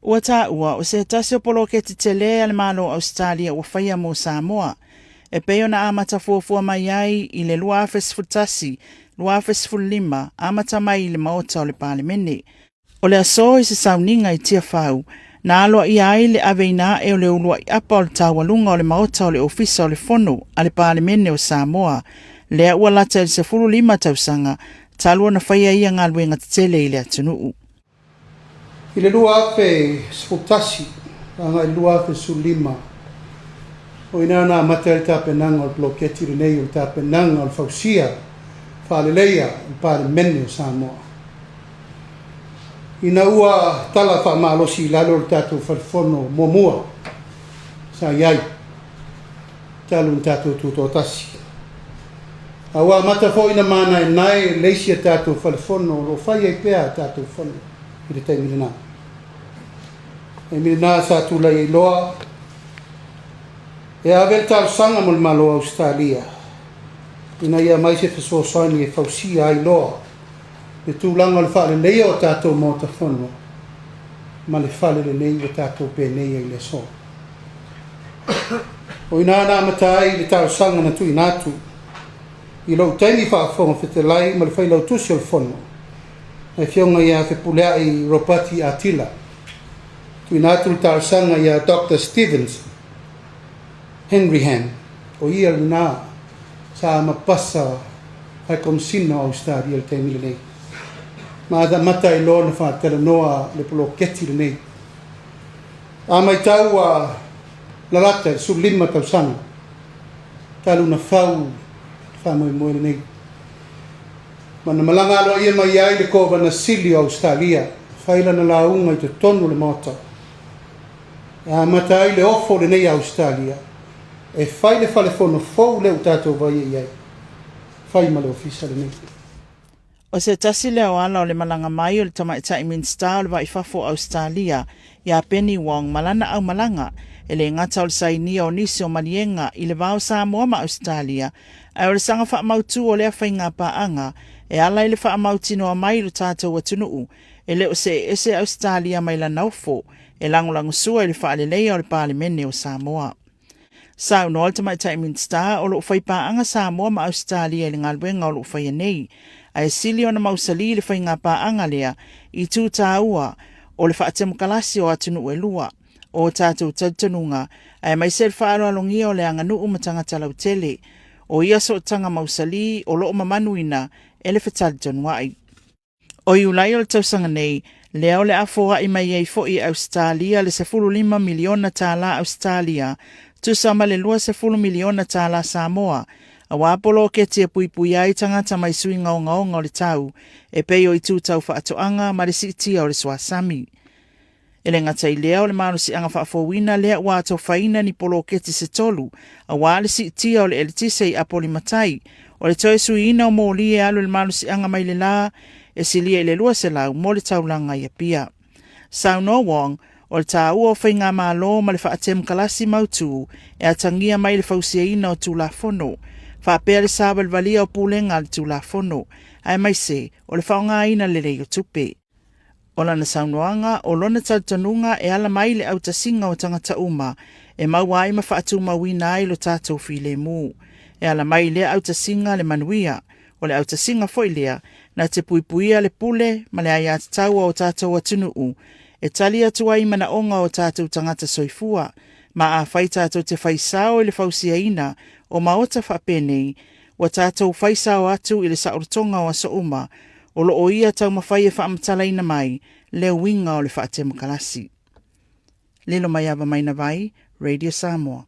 Ua taua o se tasi o poloketi tele a le Malo o Ausetalia ua faia mo Samoa, e pei ona amata fuafua mai ai i le 2011, 2015, amata mai i le Maota o le Palemene. O le aso i se sauniga i Tiafau, na aloaia ai le aveina ae o le uluai apa o le taualuga o le Maota o le Ofisa o le Fono a le Palemene o Samoa, lea ua lata i le 15 tausaga talu ona faia ia galuega tetele i le atunuu. I le 2011 agai i le 2015, o i ina na amata ai le tapenaga o le poloketi lenei o le tapenaga o le fausia faaleleia o le Palemene o Samoa. Ina ua tala faamalosi i lalo le tatou Fale Fono muamua sa i ai talu ona tatou tutoatasi, a ua amata foi ona manaenae le isi a tatou Fale Fono o lo o fai ai pea a tatou fono i le taimi lena. Taimi lena sa tulai ai loa e ave le talosaga mo le Malo o Ausetalia ina ia aumai se fesoasoani e fausia ai loa le tulaga o le faaleleia o tatou Maota Fono ma le fale lenei ua tatou penei ai i le aso. O i ina na amata ai le talosaga na tuuina atu i lou taimi faafofoga fetalai ma le failautusi o le Fono, le Afioga ia Fepuleai Ropati Atila, tuuina atu le talosaga ia Dr. Stevens Henry Ham, o ia lena sa mapasa Haikomasina o Ausetalia i le taimi lenei. Ma amata ai loa ona faatalanoa le poloketi lenei. A matau ua lalata i le 15 tausaga talu ona fau le faamoemoe lenei. Ma na malaga aloaia mai ai le Kovana Sili o Ausetalia, fai lana lauga i totonu o le Maota. E amata ai le ofo lenei a Ausetalia e fai le fale fono fou lea ua tatou vaai i ai, fai ma le ofisa lenei. O se tasi lea o ala o le malaga mai o le tamaitai Minisita o le Va i Fafo o Ausetalia, ia Penny Wong ma lana aumalaga, e le gata o le sainia o nisi o maliega i le va o Samoa ma Ausetalia, ae o le saga faamautu o lea faiga paaga e ala i le faamautinoa mai i lo tatou atunuu e le o see ese Ausetalia mai lana ofo e lagolagosua i le faaleleia o le Palemene o Samoa. Saunoa le tamaitai Minisita o lo o fai paaga Samoa ma Ausetalia i le galuega o lo o faia nei, ae sili ona mausali le faiga paaga lea i itu taua o le faatemokalasi o atunuu e lua, o tatou talitonuga, aemaise le faaaloalogia o le aganuu ma tagata lautele, o ia sootaga mausali o lo o mamanuina e le fetalitonuai. O Iulai o le tausaga nei, lea o le a foai mai ai foi e Ausetalia le $15 miliona tala Ausetalia, tusa ma le $20 miliona tala Samoa, aua poloketi e puipuia ai tagata mai suiga ogaoga o le tau, e pei o itu tau faatoaga ma le siitia o le suasami. E le gata i lea o le malosiaga faafouina lea ua atofaina ni poloketi se tolu, aua le siitia o le eletise i Apolima-tai, o le toe suiina o moli e alu i le malosiaga mai le la e silia i le 200 mo le taulaga i Apia. Saunoa Wong, o le taua o faigamalo ma le faatemokalasi mautu e atagia mai le fausiaina o Tulafono, faapea le savalivalia o pulega a le Tulafono, aemaise o le faaaogaina lelei o tupe. O lana saunoaga, o lona talitonuga e ala mai le autasiga o tagata uma e maua ai ma faatumauina ai lo tatou filemu. E ala mai lea autasiga le manuia, o le autasiga foi lea na te puipuia le pule ma le aiatatau a o tatou atunuu, e tali atu ai i manaoga o tatou tagata soifua, ma afai tatou te faisao i le fausiaina o maota faapenei, ua tatou faisao atu i le saolotoga o aso uma, o lo o ia taumafai e faamatalaina mai le uiga o le faatemokalasi. Lilomaiava Mainavai, Radio Samoa.